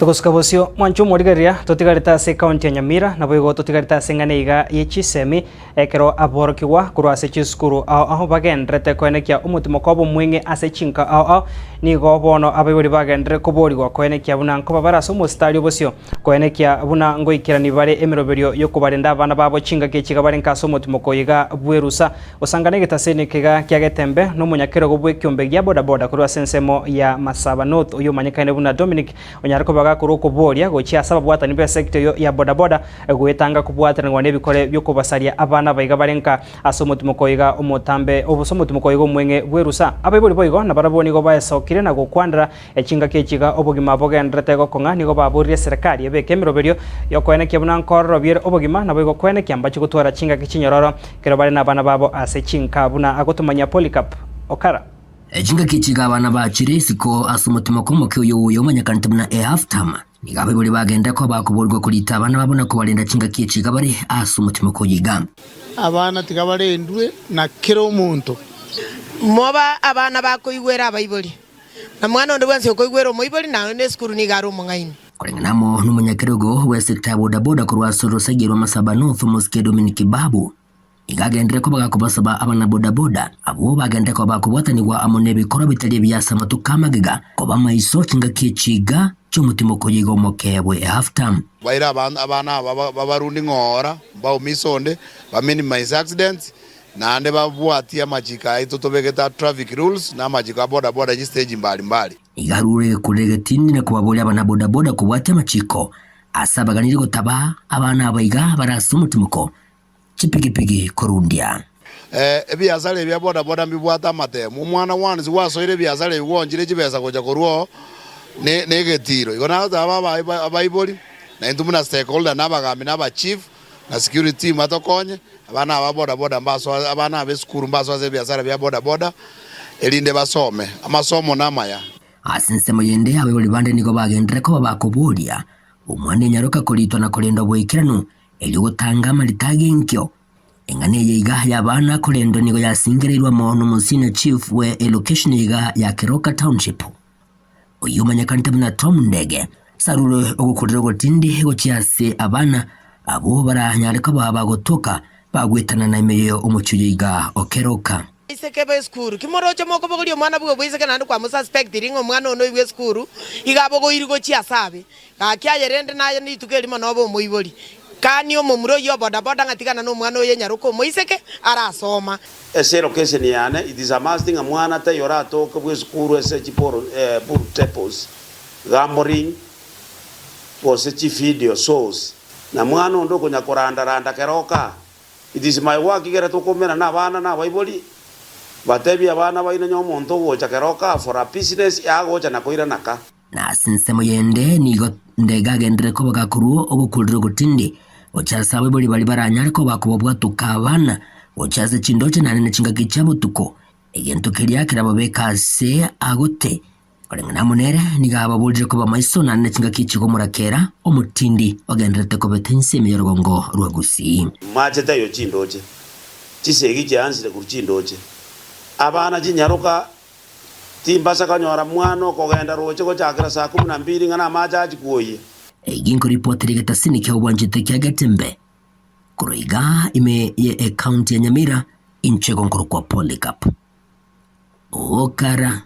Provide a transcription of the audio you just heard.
Togosuka bosio, mwanche omorigereria, totigarete ase ekaunti ya Nyamira, naboigo totigarete ase eng'ana iga ye chisemi, ekero aborokigwa korwa ase chisukuru ao ao bagendererete koenekia omotimoko obo omweng'e ase chinka ao ao, nigo bono abaibori bagenderere koborigwa koenekia buna nkoba bare ase omositari obosio, koenekia buna ngoikerani bare emeroberio y'okobarenda abana babo chingaki echi iga bare nka ase omotimoko oyo iga bw'erusa. Gosangana egetaseni eke iga kia Getembe nomonyakerogo bw'ekiombe gia bodaboda korwa ase ensemo ya Masaba North oyio omanyekaine buna Dominic onyare koba gakorwa okoboria gochia ase ababwatani b'esecta eyio ya bodaboda goetanga kobwatanigwa nebikore biokobasaria abana abaiga bare nka ase omotimoko oyo iga omotambe ase omotimoko oyo iga omweng'e bw'erusa. Abaibori boigo nabarabwo nigo baesokire na gokwanera Chingaki echi iga obogima bogendererete gokong'a, nigo baboririe eserekari ebeke emeroberio y'okoenekia buna nkororobiere obogima, naboigo koenekia mbache gotwara chingaki chinyororo ekero bare nabana babo ase chinka, buna agotomanyia Polycarp Okara. Chingaki echi iga abana bachire isiko ase omotimoko omoke oyo oyo omanyekanete buna e half term. Nigo abaibori bagenda koba bakoborigwa korita abana babo na kobarenda chingaki echi iga bare ase omotimoko oyo iga. Abana tiga barendwe na kera omonto. Moba abana bakoigwera abaibori. Na mwana onde bwensi okoigwera omoibori na onde esukuru nigo are omong'aini. Koreng'ana amo nomonyakerogo bw'esekta ya bodaboda korwa ase orosagia rwa Masaba North omosike Dominic Babu nigo agenderere koba gakobasaba abana bodaboda abwo bagenderere koba bakobwatanigwa amo nebikorwa bitari ebiya ase amatuko amagega koba amaiso chingaki echi iga chi'omotimoko oyo iga omoke bwe half term. Baire abana aba babarundi ng'ora, mbaumise onde, ba minimize accidents, Naende babwatie amachiko aito tobegete a traffic rules na amachiko a boda boda chistage mbari mbari. Iga arure egekurero egetindi na kobaboria abana boda boda kobwatia amachiko ase abaganirie gotaba abana aba iga bare ase omotimoko chipigipigi korundia. Ebiasara ebi bia boda boda mbibwate amatemu. Omwana once gwasoire ebiasara ebi gwaonchire chibesa gocha korwa oo ne egetiro. Igo nagoteba abaibori na intwe buna stakeholder na abagambi na abachief na security team batokonye, abana aba boda boda mbasoa abana aba esukuru mbasoe ase ebiasara bia boda boda, erinde basome. Amasomo namaya. Ase ensemo yende abaibori bande nigo bagenderere koba bakoboria omwana enyaroka koritwa na korendwa boikeranu erio gotanga amarita ag'enkio. Eng'ana eye iga y'abana korendwa nigo yasingereirwe amo n'omosenior chief bwe elocation iga ya Keroka Township. Oyio omanyekanete buna Tom Ndege, sarure ogokurera ogotindi gochia ase abana abwo baranyare koba bagotoka bagwetanana ime y'omochie oyo iga o Keroka. Abaiseke b'esukuru, ki moroche mokobogoria omwana bwe oboiseke naende kwamosuspectiri ng'a omwana one oibwe esukuru iga abogoiri gochia ase abe? Gaki aye rende naye rituko erimo nobe omoibori. Kania omomura oyio o bodaboda ng'a tigana nomwana oyo enyaroka omoiseke arasoma. Ase elokesheni yane, it is a must ng'a mwana taiyo oratoke bw'esukuru ase chiporo pool tables, gambling, gose chivideo shows. Na mwana onde okonya koranda randa keroka. It is my work ekere tokoumera na abana na abaibori, batebie abana baino onye omonto ogocha keroka for a business, agocha na koirana ka. Na ase ensemo yende nigo ndege agenderere koba gakorua ogokurera ogotindi gochia ase abaibori baria baranyare koba kobabwatoka abana gochia ase chindoche naende ne chingaki chia botuko, egento keria kerababeke ase agote. Koreng'ana amo nere nigo ababorire koba maiso naende ne chingaki chigomorakera omotindi ogendererete kobeta inse ime y'orogongo rwa Gusii. Mache taiyo chindoche, chisegi chiansire korwa chindoche, abana chinyaroka Timbasa konyora mwana okogenda roche gochakera saa kumi na mbili ng'a namache achie kwoyia. Egi nkoripotera egetasini kia obwanchete kia Getembe korwa igaa ime ye ecounty ya Nyamira inche igo nkorokwa Polycarp Okara.